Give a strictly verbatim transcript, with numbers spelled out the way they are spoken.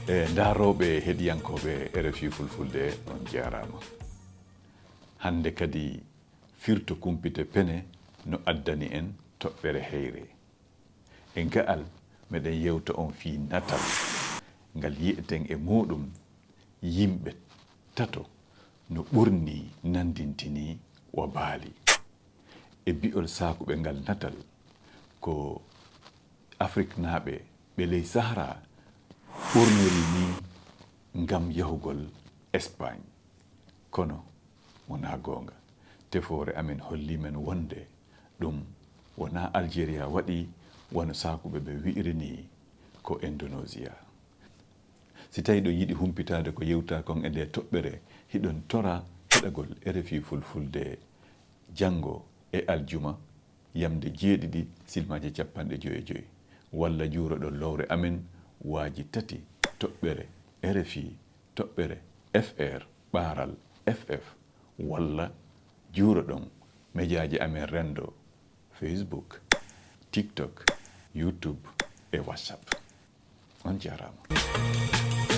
E ndaarooɓe heɗiyankooɓe R F I Fulfulde, on jaaraama. Hannde kadi firto kumpite pene no addani en toɓɓere heyre. E nga'al meɗen yewta on fii natal ngal yi'eten e muuɗum yimɓe tato no ɓurni nandintini wa baali. E bi'ol saakuɓe ngal natal ko Afriknaaɓe ɓe ley Sahara ɓurnori ni ngam yahugol Espagne. Kono wonaa goonga. Tefoore amen hollii men wonde ɗum wonaa Aljeeriya waɗi wano saakuɓe ɓe wi'iri ni ko Indonesia. Si tawii ɗon yiɗi humpitaade ko yewtaa kon e ndee toɓɓere, hiɗon toraa heɗagol R F I Fulfulde janngo e aljuma yamnde jeeɗiɗi silmaaji cappanɗe joy e joy, walla juuroɗon lowre amen waaji tati toɓɓere R F I toɓɓere F R ɓaaral F F, walla juuroɗon mejaaji amen renndo Facebook, TikTok, YouTube e WhatsApp. On jaaraama.